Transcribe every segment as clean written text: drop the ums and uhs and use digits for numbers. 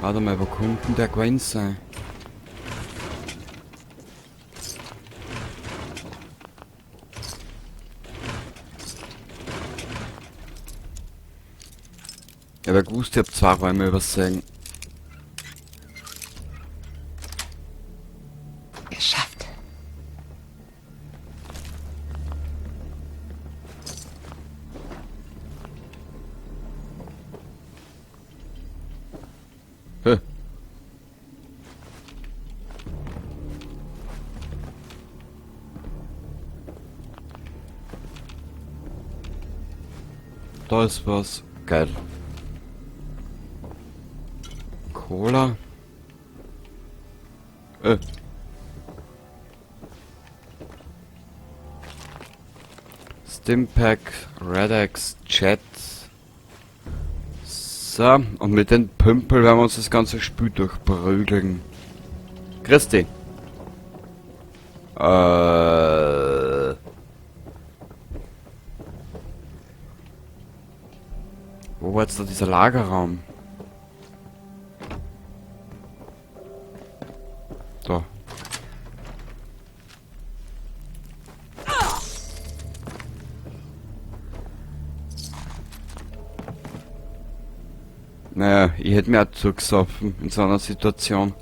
Warte mal, wo kommt denn der gewesen sein? Ich hab ja gewusst, ich hab zwei Räume übersehen. Geschafft. Hä? Da ist was. Geil. Cola. Stimpack, Redex, Chat. So, und mit den Pümpel werden wir uns das ganze Spiel durchprügeln. Christi. Wo war jetzt da dieser Lagerraum? Da. Naja, ich hätte mir auch zugesoffen in so einer Situation.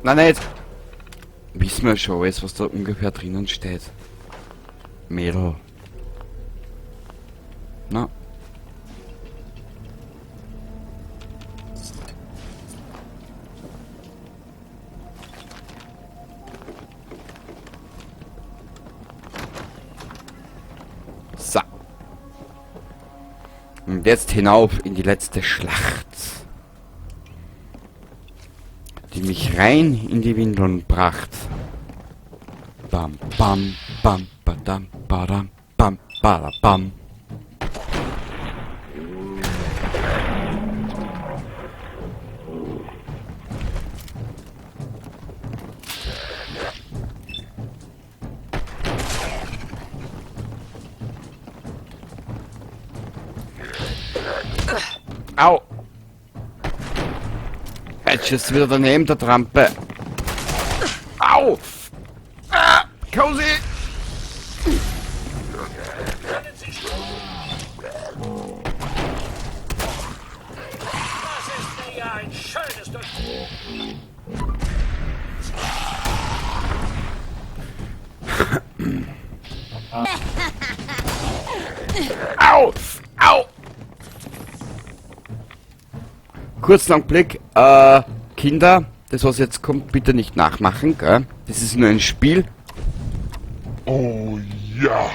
Nein, nicht! Wissen wir schon alles, was da ungefähr drinnen steht. Mädel. Na. So. Und jetzt hinauf in die letzte Schlacht, die mich rein in die Windeln bracht. Bam, bam, bam, badam, badam, bam, bada, bam. Au! Jetzt ist wieder daneben, der Trampe. Au! Ah! Cozy! Das ist mir ja ein schönes Durch... Au! Au! Kurzen Augenblick. Kinder, das was jetzt kommt, bitte nicht nachmachen, gell? Das ist nur ein Spiel. Oh ja!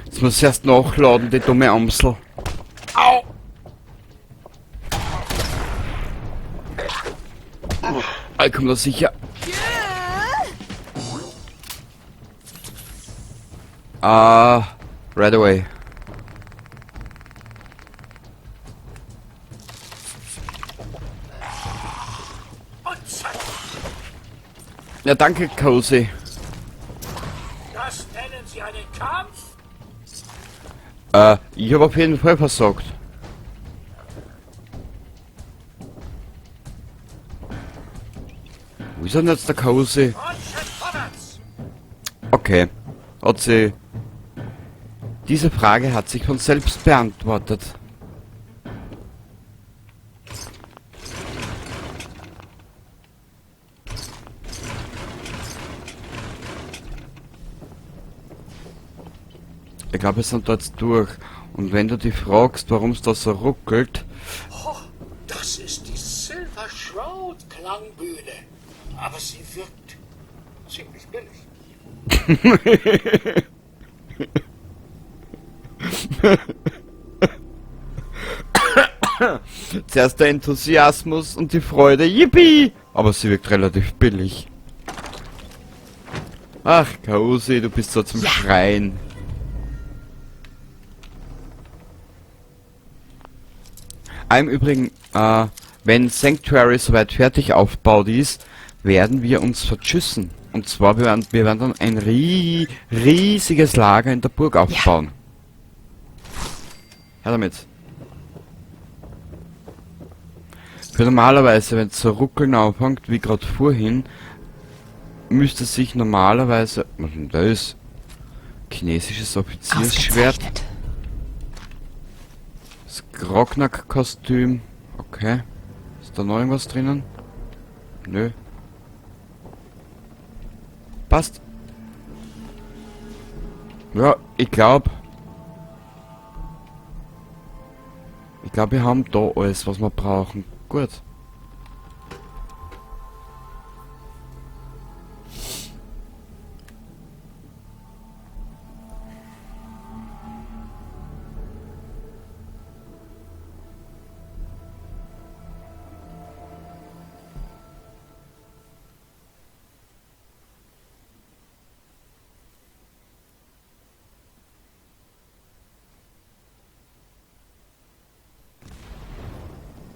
Jetzt muss ich erst nachladen, die dumme Amsel. Au! Ich komm da sicher. Right away. Und zack! Ja, danke, Cozy. Das nennen Sie einen Kampf? Ich hab auf jeden Fall versagt. Wo ist denn jetzt der Cozy? Okay. Hat sie... Diese Frage hat sich von selbst beantwortet. Ich glaube, wir sind da jetzt durch. Und wenn du dich fragst, warum es da so ruckelt... Oh, das ist die Silver Shroud Klangbühne. Aber sie wirkt ziemlich billig. Zuerst der Enthusiasmus und die Freude, yippie! Aber sie wirkt relativ billig. Ach, Cozy, du bist so zum Schreien. Im Übrigen, wenn Sanctuary soweit fertig aufgebaut ist, werden wir uns vertschüssen. Und zwar, wir werden dann ein riesiges Lager in der Burg aufbauen. Her damit. Für normalerweise, wenn es so ruckeln anfängt, wie gerade vorhin, müsste sich normalerweise... Was denn das? Chinesisches Offiziersschwert. Ausgezeichnet. Das Grognak-Kostüm. Okay. Ist da noch irgendwas drinnen? Nö. Passt. Ja, ich glaub. Ich glaub, wir haben da alles, was wir brauchen. Gut.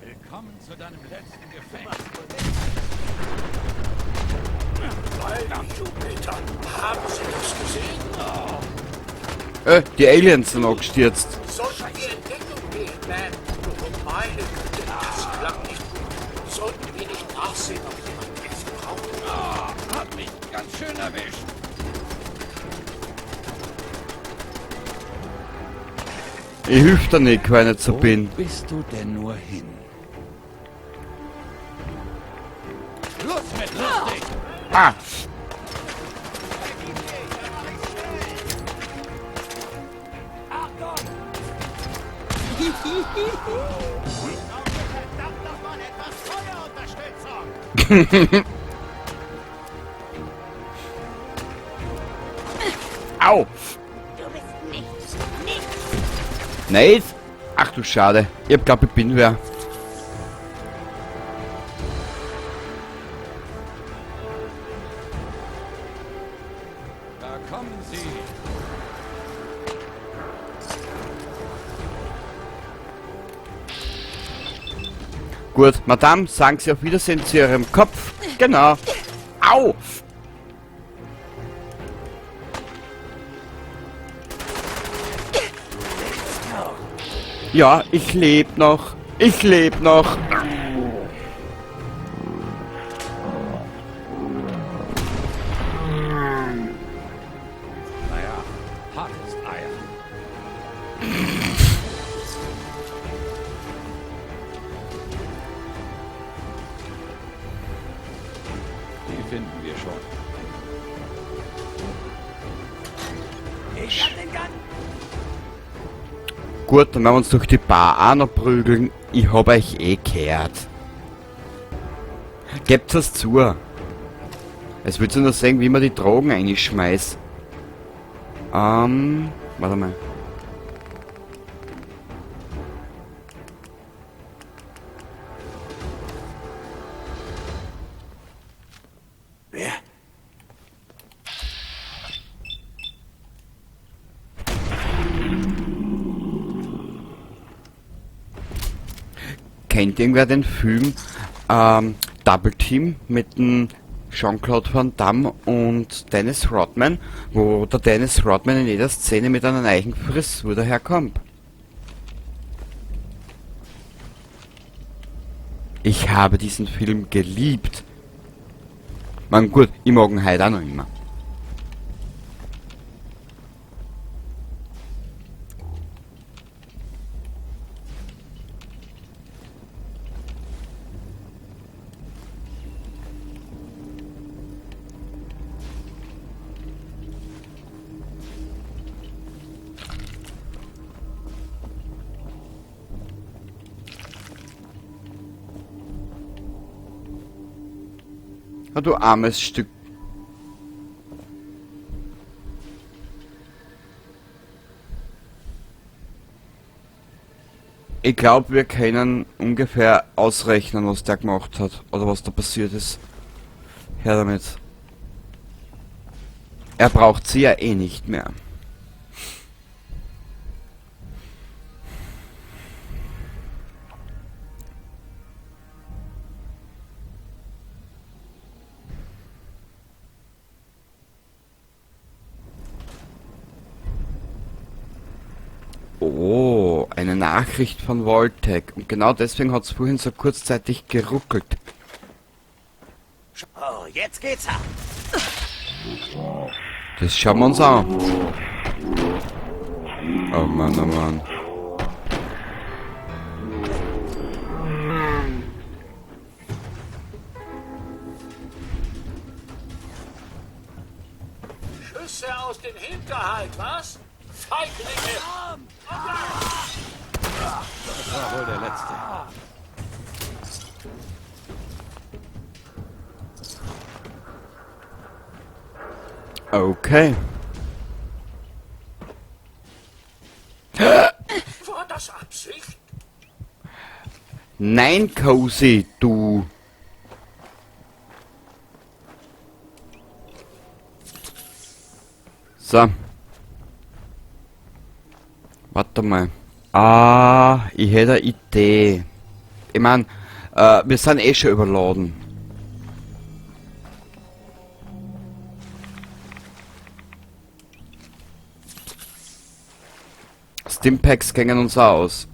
Willkommen zu deinem letzten Gefecht. Bei Jupiter, haben Sie das gesehen? Die Aliens sind abgestürzt. Sollten wir in Deckung gehen, Ma'am? Oh, meine Güte, das klang nicht gut. Sollten wir nicht nachsehen, ob jemand Hilfe braucht? Oh, hat mich ganz schön erwischt. Ich hilf dir nicht, weil ich nicht so bin. Wo bist du denn nur hin? Schluss mit lustig! Ah! Achtung! Verdammt nochmal etwas Feuerunterstützung! Au! Du bist nichts. Nichts. Nein! Ach du Schade. Ich hab glaub, ich bin wer. Da kommen sie! Gut, Madame, sagen Sie auf Wiedersehen zu Ihrem Kopf. Genau. Au! Ja, ich leb noch. Ich leb noch. Naja, hartes Eier. Die finden wir schon. Ich hab den Gun. Gut, dann werden wir uns durch die Bar auch noch prügeln. Ich hab euch eh gehört. Gebt es zu. Es wird sich nur sehen, wie man die Drogen einschmeißt. Warte mal. Wer? Kennt irgendwer den Film Double Team mit dem Jean-Claude Van Damme und Dennis Rodman, wo der Dennis Rodman in jeder Szene mit einer neuen Frisur daherkommt? Ich habe diesen Film geliebt. Man, gut, ich mag ihn heute auch noch immer. Ah, du armes Stück. Ich glaub, wir können ungefähr ausrechnen, was der gemacht hat. Oder was da passiert ist. Her damit. Er braucht sie ja eh nicht mehr. Oh, eine Nachricht von Vault-Tec. Und genau deswegen hat's vorhin so kurzzeitig geruckelt. Oh, jetzt geht's ab. Das schauen wir uns an. Oh Mann, oh Mann. Schüsse aus dem Hinterhalt, was? Feiglinge! Das war wohl der letzte. Okay. War das Absicht? Nein, Cozy, du. So. Warte mal. Ah, ich hätte eine Idee. Ich mein, wir sind eh schon überladen. Stimpacks gängen uns aus.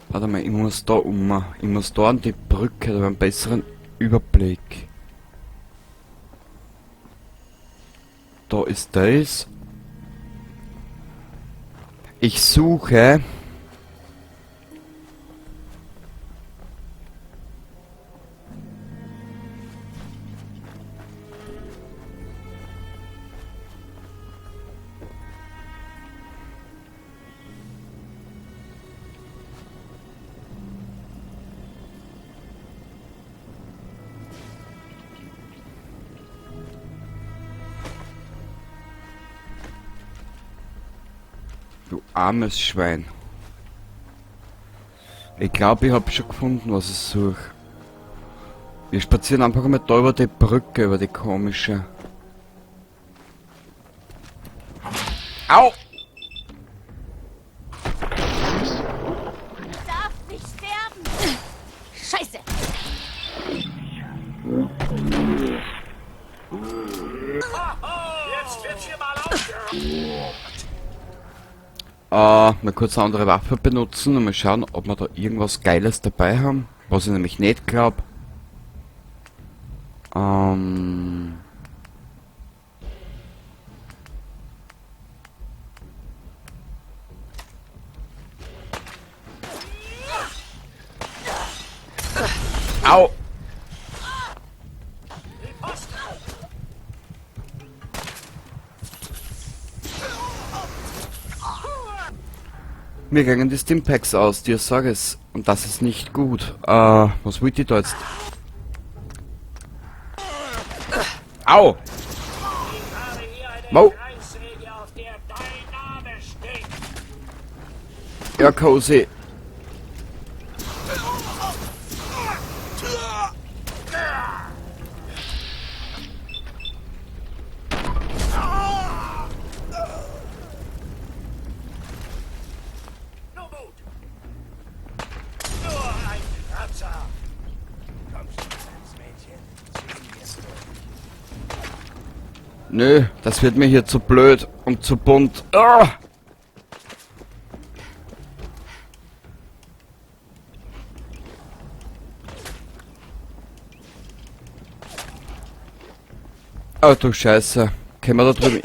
Warte mal, ich muss da um. Ich muss da an die Brücke, da hab ich einen besseren Überblick. Da ist das. Ich suche. Du armes Schwein. Ich glaub, ich hab schon gefunden, was ich such. Wir spazieren einfach mal da über die Brücke, über die komische. Au! Du darfst nicht sterben! Scheiße! Jetzt wird's hier mal aufgeräumt. Mal kurz eine andere Waffe benutzen und mal schauen, ob wir da irgendwas Geiles dabei haben. Was ich nämlich nicht glaub. Au! Mir gingen die Stimpacks aus, dir sag es. Und das ist nicht gut. Was wollt ihr da jetzt? Au! Mau! Ja, Cozy. Nö, das wird mir hier zu blöd und zu bunt. Ah! Oh du Scheiße. Können wir da drüben...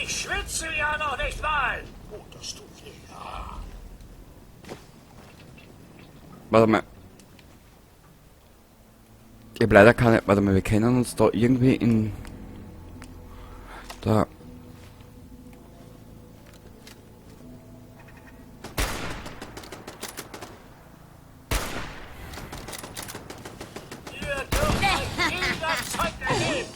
Ich schwitze ja noch nicht mal. Oh, das tut weh. Ja. Warte mal. Ich hab leider keine... Warte mal, wir kennen uns da irgendwie in... Da... Ihr dürft euch jederzeit erheben.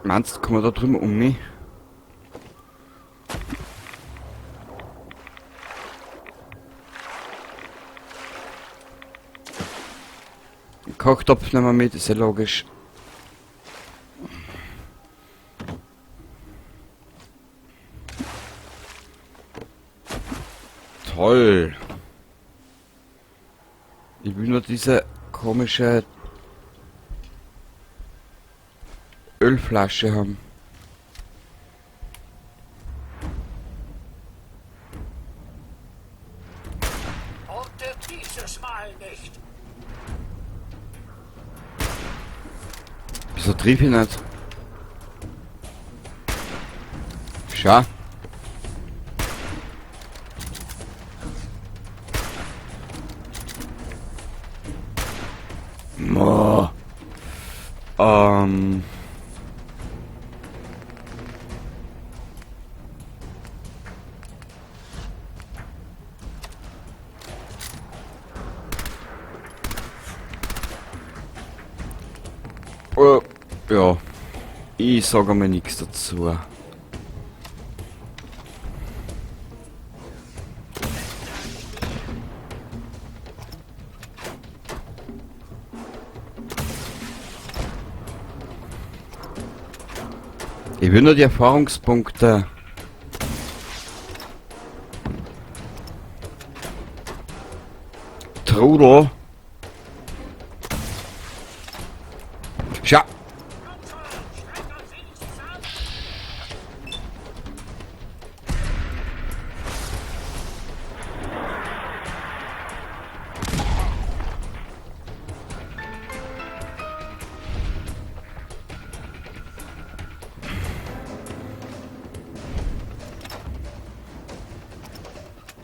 Meinst du, kommen wir da drüben um mich? Kochtopf nehmen wir mit, ist ja logisch. Toll. Ich will nur diese komische Ölflasche haben. Orte dieses Mal nicht. Wieso triff ich nicht? Schau. Mo. Ja, ich sage mal nichts dazu. Ich will nur die Erfahrungspunkte. Trudel. Schau.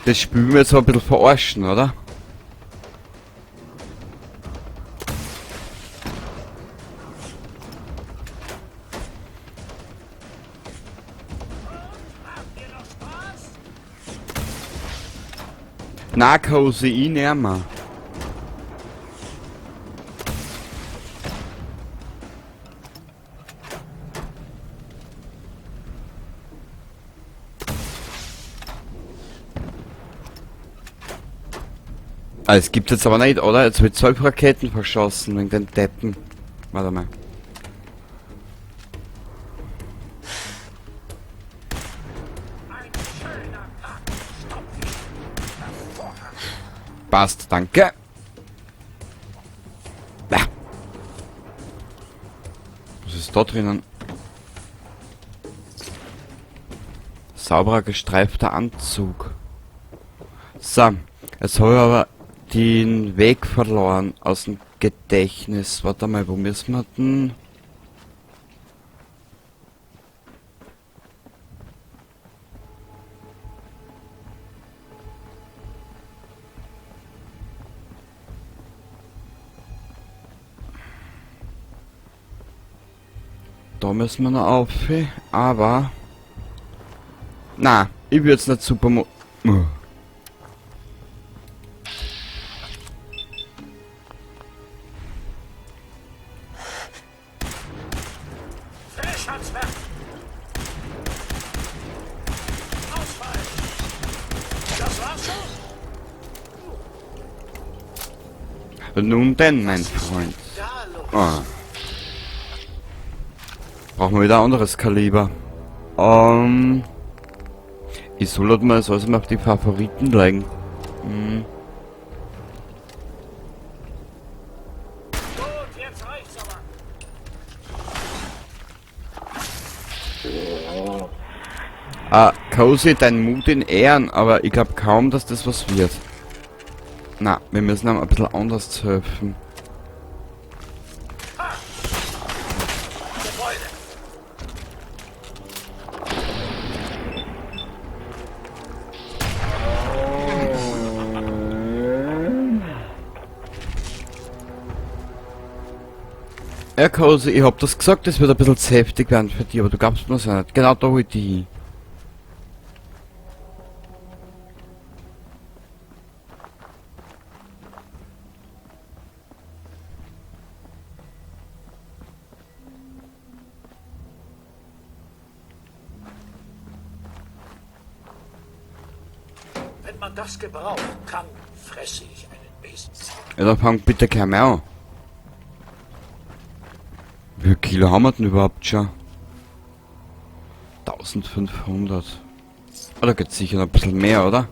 Das Spiel will mir jetzt aber ein bisschen verarschen, oder? Na, Cozy, ich nehme. Ah, es gibt jetzt aber nicht, oder? Jetzt wird 12 Raketen verschossen wegen den Deppen. Warte mal. Passt, danke. Ah. Was ist da drinnen? Sauberer gestreifter Anzug. So, jetzt habe ich aber den Weg verloren aus dem Gedächtnis. Warte mal, wo müssen wir denn? Da müssen wir noch auf, aber... Na, ich würd's nicht super mo-. Nun denn, mein Freund. Ah. Brauchen wir wieder ein anderes Kaliber. Ich soll mal, soll es mal auf die Favoriten legen. Hm. Gut, jetzt reicht's aber. Ah, Cozy, dein Mut in Ehren, aber ich glaub kaum, dass das was wird. Na, wir müssen ihm ein bisschen anders helfen. Ja, Cozy, ich hab das gesagt, das wird ein bisschen zu heftig werden für dich, aber du glaubst mir's ja nicht. Genau da hol ich die hin. Wenn man das gebrauchen kann, fresse ich einen Besen. Ja, dann fang bitte kein mehr an. Wie viel Kilo haben wir denn überhaupt schon? 1500. Ah, da geht's sicher noch ein bisschen mehr, oder?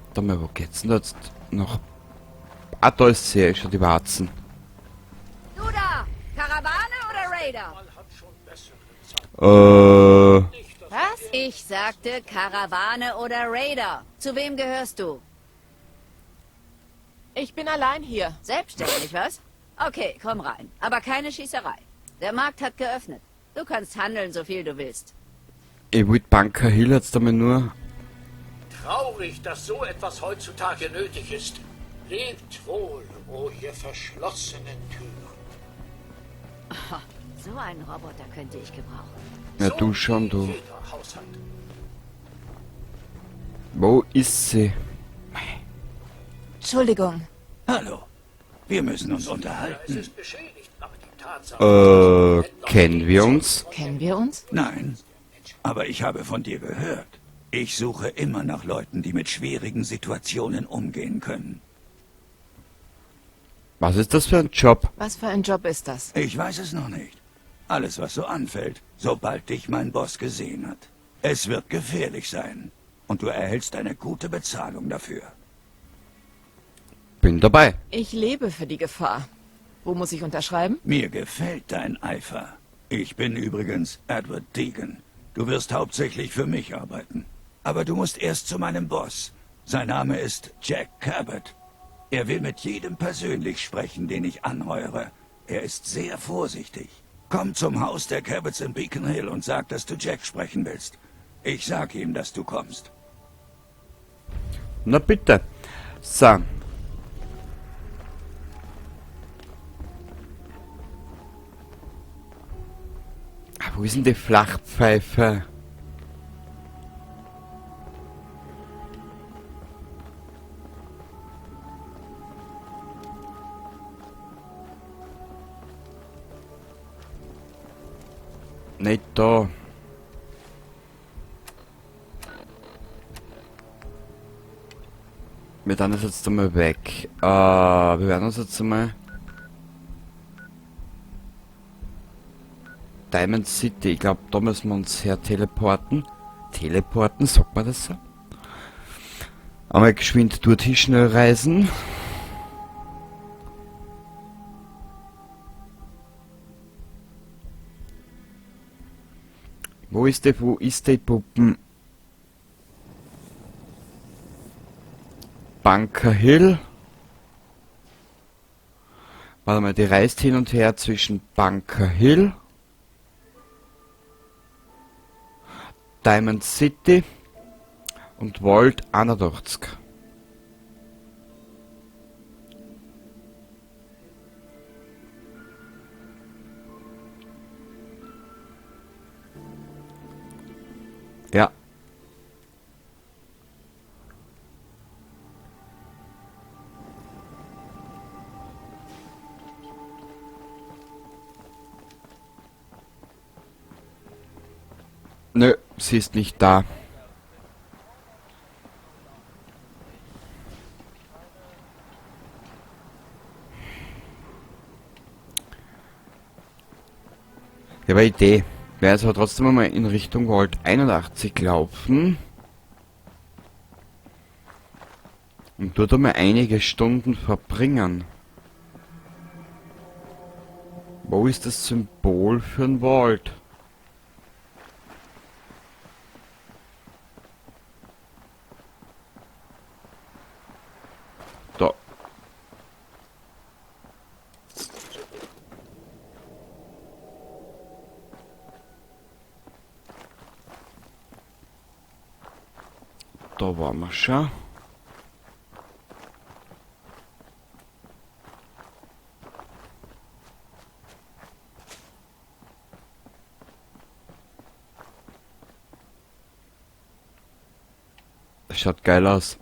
Warte mal, wo geht's denn da jetzt noch? Ah, da ist sie ja schon, die Warzen. Du da! Karawane oder Raider? Was? Ich sagte Karawane oder Raider. Zu wem gehörst du? Ich bin allein hier. Selbstständig, was? Okay, komm rein. Aber keine Schießerei. Der Markt hat geöffnet. Du kannst handeln, so viel du willst. Ich wollte Bunker Hill jetzt einmal nur... Traurig, dass so etwas heutzutage nötig ist. Lebt wohl, o ihr verschlossenen Türen. Oh, so einen Roboter könnte ich gebrauchen. Ja, So du schon, wie du. jeder Haushalt. Wo ist sie? Entschuldigung. Hallo. Wir müssen uns Es unterhalten. ist beschädigt, aber die Tatsache, Kennen wir uns? Kennen wir uns? Nein, aber ich habe von dir gehört. Ich suche immer nach Leuten, die mit schwierigen Situationen umgehen können. Was ist das für ein Job? Was für ein Job ist das? Ich weiß es noch nicht. Alles, was so anfällt, sobald dich mein Boss gesehen hat. Es wird gefährlich sein. Und du erhältst eine gute Bezahlung dafür. Bin dabei. Ich lebe für die Gefahr. Wo muss ich unterschreiben? Mir gefällt dein Eifer. Ich bin übrigens Edward Deegan. Du wirst hauptsächlich für mich arbeiten. Aber du musst erst zu meinem Boss. Sein Name ist Jack Cabot. Er will mit jedem persönlich sprechen, den ich anheuere. Er ist sehr vorsichtig. Komm zum Haus der Cabots in Beacon Hill und sag, dass du Jack sprechen willst. Ich sag ihm, dass du kommst. Na bitte. So. Ah, wo ist denn die Flachpfeife? Nicht da. Wir tun das jetzt einmal weg. Wir werden uns jetzt einmal... Diamond City, ich glaub, da müssen wir uns her teleporten. Teleporten, sagt man das so? Einmal geschwind dorthin schnell reisen. Wo ist die, wo ist die Puppen? Bunker Hill. Warte mal, die reist hin und her zwischen Bunker Hill, Diamond City und Vault 81. Ja. Nö, sie ist nicht da. Ja, aber Idee. Werde jetzt aber trotzdem einmal in Richtung Vault 81 laufen. Und dort einmal einige Stunden verbringen. Wo ist das Symbol für ein Vault? Da. Da waren wir schon. Das schaut geil aus.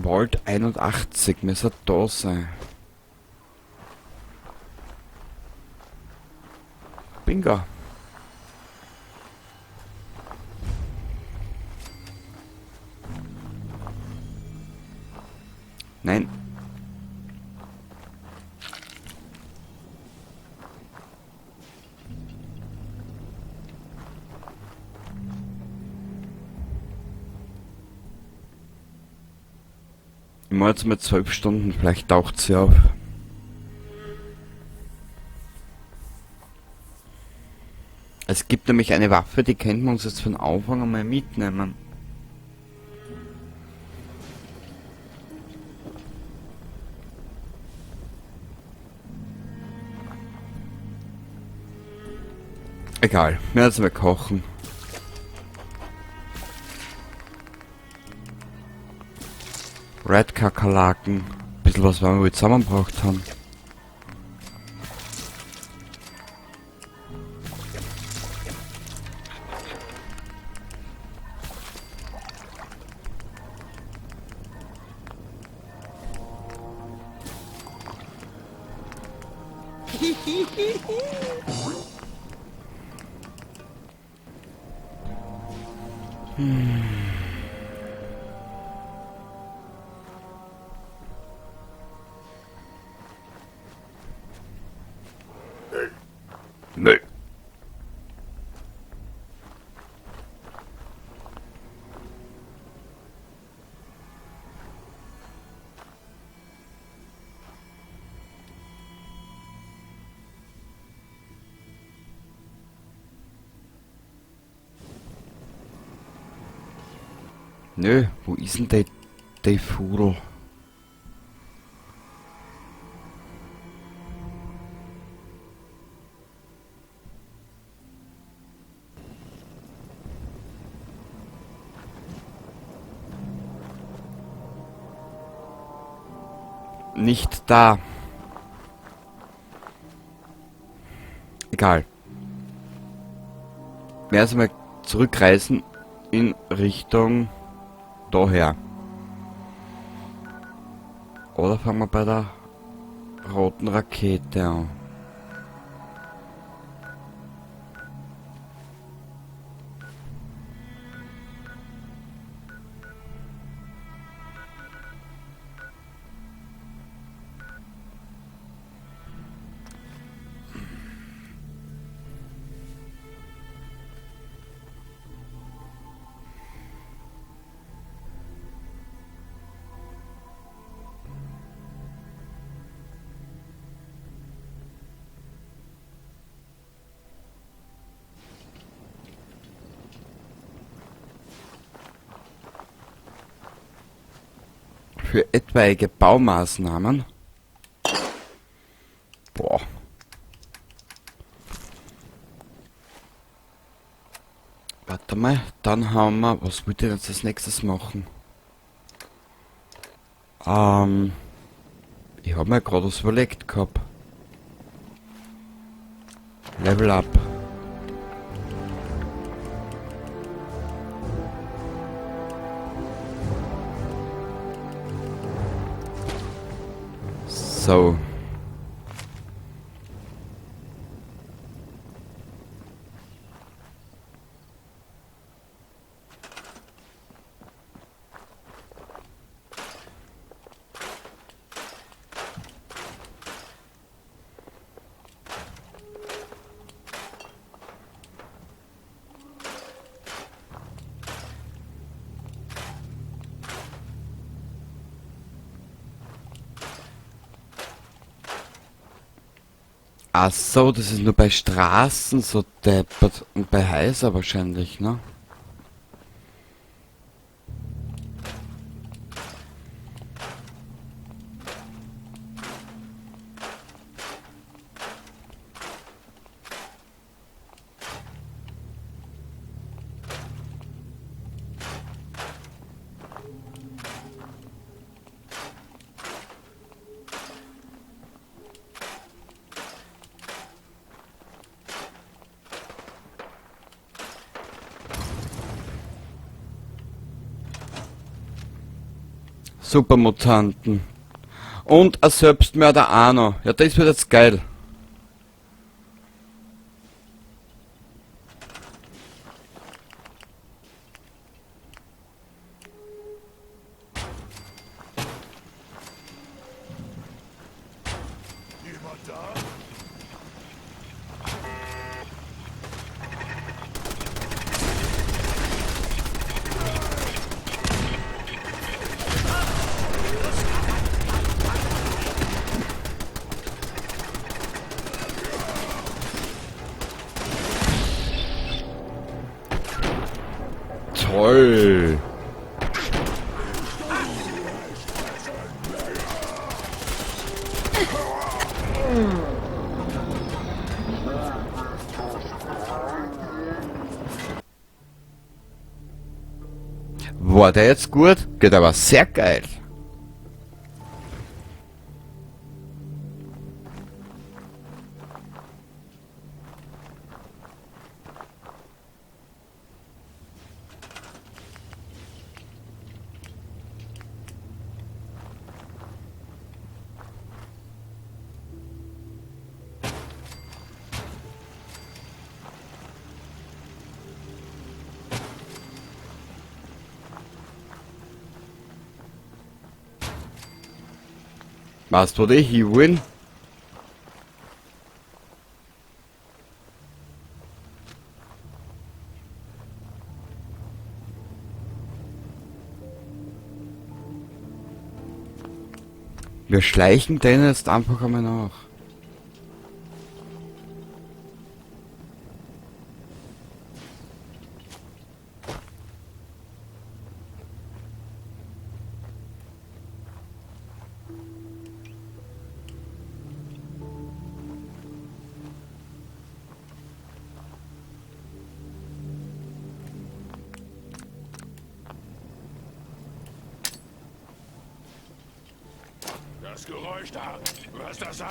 Vault 81 müsste da sein. Bingo. Nein. Ich mache jetzt mal 12 Stunden, vielleicht taucht sie auf. Es gibt nämlich eine Waffe, die könnten wir uns jetzt von Anfang einmal mitnehmen. Egal, wir werden jetzt mal kochen. Red Kakerlaken. Bisschen was, was wir zusammengebracht haben. Nö. Nö, wo ist denn der Fudel? Nicht da. Egal. Wir erst einmal zurückreisen in Richtung daher. Oder fangen wir bei der roten Rakete an. Für etwaige Baumaßnahmen. Boah. Warte mal, dann haben wir... Was wollt ihr jetzt als nächstes machen? Ich hab mir gerade was überlegt gehabt. Level up. So. Ach so, das ist nur bei Straßen so deppert und bei Häusern wahrscheinlich, ne? Supermutanten. Und ein Selbstmörder auch noch. Ja, das wird jetzt geil. Jemand da? Toll. War der jetzt gut? Geht aber sehr geil. Weißt du, wo die hinwollen? Wir schleichen denen jetzt einfach einmal nach. Das Geräusch da. Was das sein?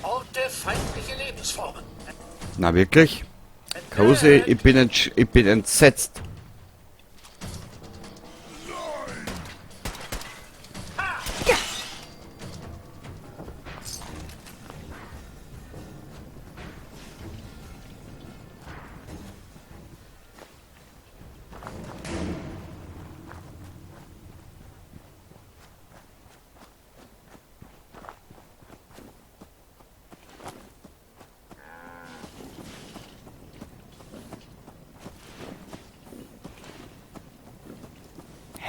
Orte feindliche Lebensformen. Na wirklich? Cozy, ich bin entsetzt.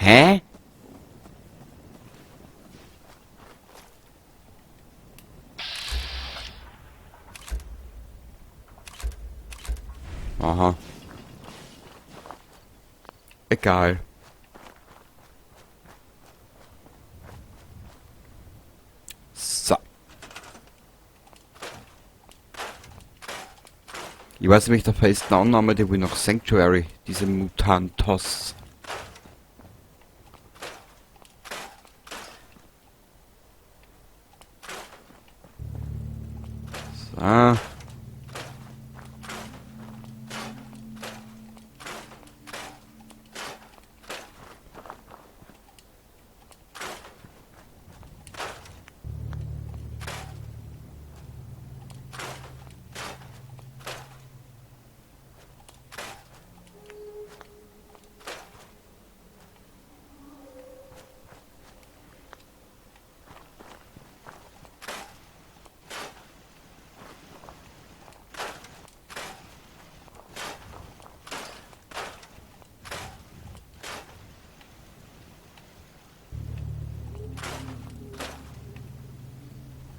Hä? Aha. Egal. So. Ich weiß nämlich der festen Annahme, die will nach Sanctuary, diese Mutantos. So.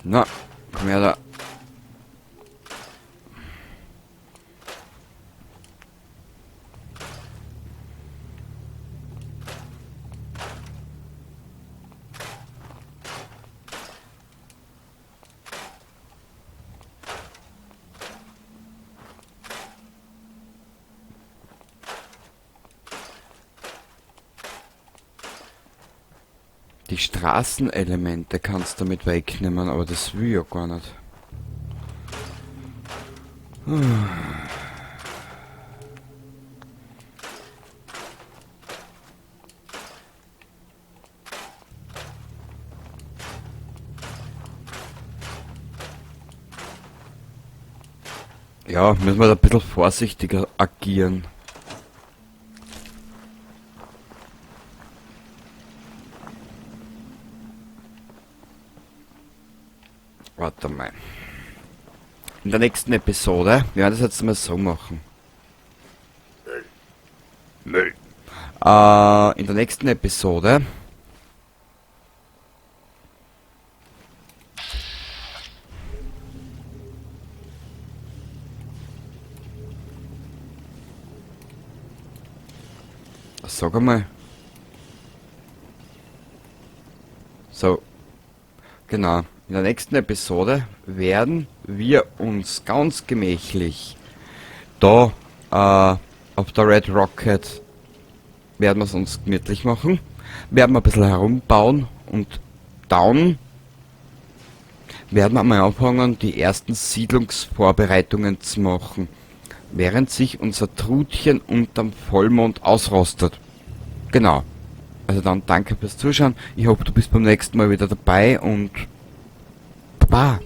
Na, komm her da. Die Straßenelemente kannst du damit wegnehmen, aber das will ich ja gar nicht. Ja, müssen wir da ein bisschen vorsichtiger agieren. Warte mal. In der nächsten Episode, wir werden das jetzt mal so machen. Müll. In der nächsten Episode Sag einmal. So. Genau. In der nächsten Episode werden wir uns ganz gemächlich da auf der Red Rocket werden wir es uns gemütlich machen. Werden wir ein bisschen herumbauen und down. Werden wir mal anfangen, die ersten Siedlungsvorbereitungen zu machen, während sich unser Trutchen unterm Vollmond ausrostet. Genau. Also dann danke fürs Zuschauen. Ich hoffe, du bist beim nächsten Mal wieder dabei und Baba.